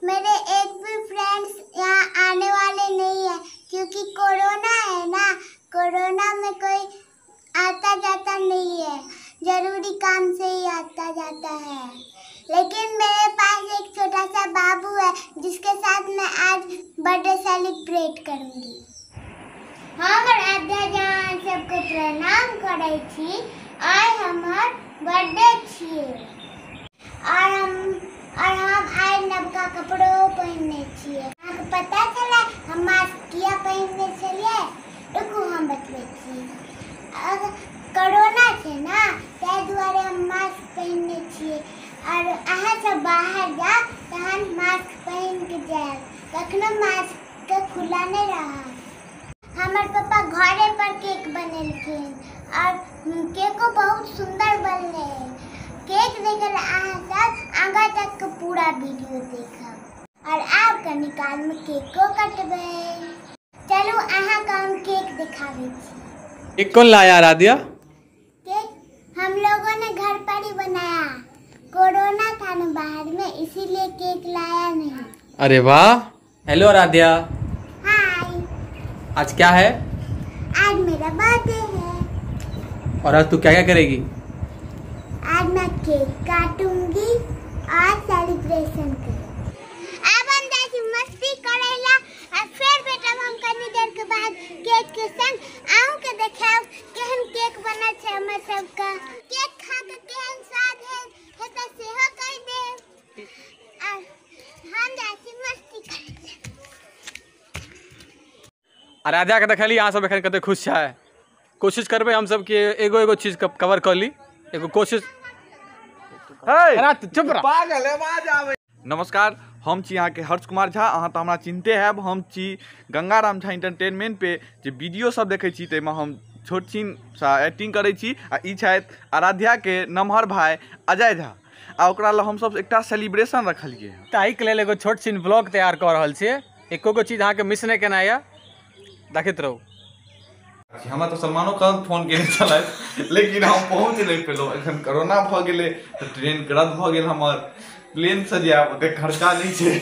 मेरे एक भी फ्रेंड्स यहाँ आने वाले नहीं है क्योंकि कोरोना है ना। कोरोना में कोई आता जाता नहीं है, जरूरी काम से ही आता जाता है। लेकिन मेरे पास एक छोटा सा बाबू है जिसके साथ मैं आज बर्थडे सेलिब्रेट करूँगी। हम आराध्या जहाँ सबको प्रणाम करै छी। आइ हमर बर्थडे छियै और हम आइ नवका कपड़ो पहिरने छियै। अहाँके पता छलै हम मास्क किया पहिरने छलियै? रुकू हम बतबै छी। कोरोना छै ना, ताहि दुआरे हम मास्क पहिरने छियै। और अहाँ सब बाहर जायब तहन मास्क पहिन के जायब, कखनो मास्क के खुला नहि रहत। हमर पापा घरे पर केक बनेलखिन और केको बहुत सुंदर बनलै। केक देखल अहाँ सब आगाँ तक के पूरा वीडियो देखब। और आब कनी काल में केको कटबै। चलू अहाँके हम केक दिखाबै छी। केक कौन लाया आराध्या? केक हम लोगों ने घर पर ही बनाया। कोरोना था ना बाहर में, इसीलिए केक लाया नहीं। अरे वाह। हेलो आराध्या। हाय। आज क्या है? आज मेरा बर्थडे है। और आज तू क्या क्या करेगी? आज मैं केक काटूंगी और सेलिब्रेशन करूंगी। अब हम जाए मस्ती करेला और फिर बेटा हम कनी देर के बाद केक के संग आहूँ के देखाब केहन केक बनल छै हमर सबका। केक खा के केहन स्वाद है हेतै सेहो कहि देब। और हम जाइ छी मस्ती करेला। आराध्या के देखली अहाँ सब एखन कते खुश छै। कोशिश करबै हम सब कि एगो एगो चीज कवर कर ली, एगो कोशिश। चुप रह पागल आवाज आबै। नमस्कार, हम छी अहाँके हर्ष कुमार झा। अहाँ तऽ हमरा चिन्हते हैब। हम छी गंगाराम झा एंटरटेनमेंट पे जे वीडियो सब देखै छी ताहिमे हम छोट छिन सा एक्टिंग करै छी। आ ई छथि आराध्याके नमहर भाई अजय झा। आ ओकरा लए हमसब एकटा सेलिब्रेशन रखलियै हँ। ताहिके लेल एगो छोट छिन ब्लॉग तैयार कऽ रहल छियै। एको गो चीज अहाँके मिस नहि केनाइ यऽ, देखैत रहू। हमरा तऽ सलमानो खान फोन केने छलथि लेकिन हम पहुँच नहि पेलहुँ। एखन कोरोना भऽ गेलै तऽ ट्रेन रद्द भऽ गेल हमर। प्लेन से जायब ओते खर्चा नहि छै।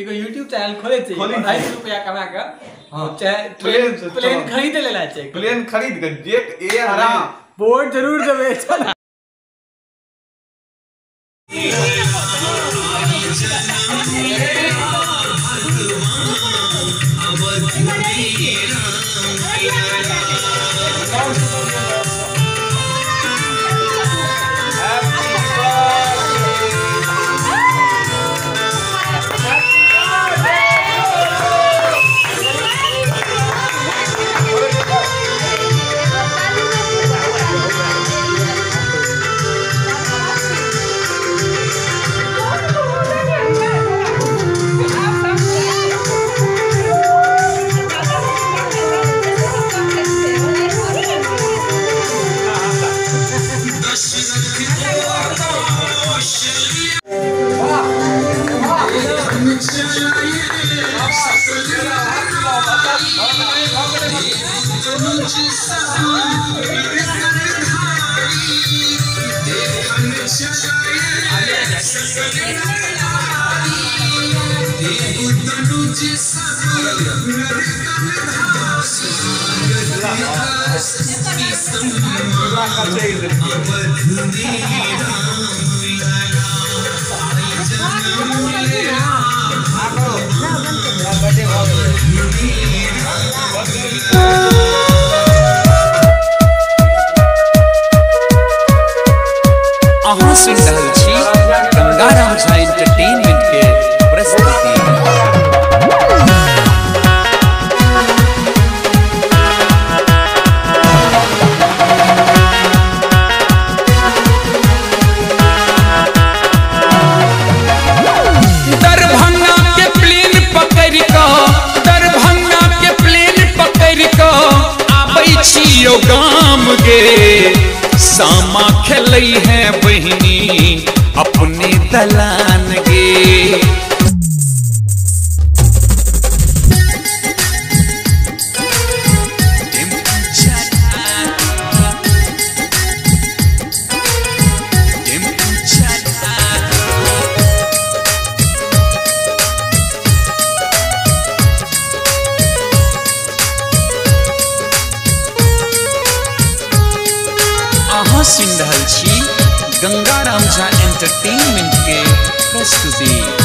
एगो यूट्यूब चैनल खोले छै, 250 रुपया कमा के प्लेन खरीद लेला छै। प्लेन खरीद के जेट एयर आराम बोर्ड जरूर देबै। चल अहाँ सुनि रहल छी गंगाराम झा एंटरटेनमेंट के प्रस्तुति। दरभंगा के प्लेन पकड़ कऽ, दरभंगा के प्लेन पकड़ कऽ आबै छी यौ गाम गे। सामा खेलै है बहिनी अपने दलान गे। सुनि रहल छी गंगाराम झा एंटरटेनमेंट के प्रस्तुति।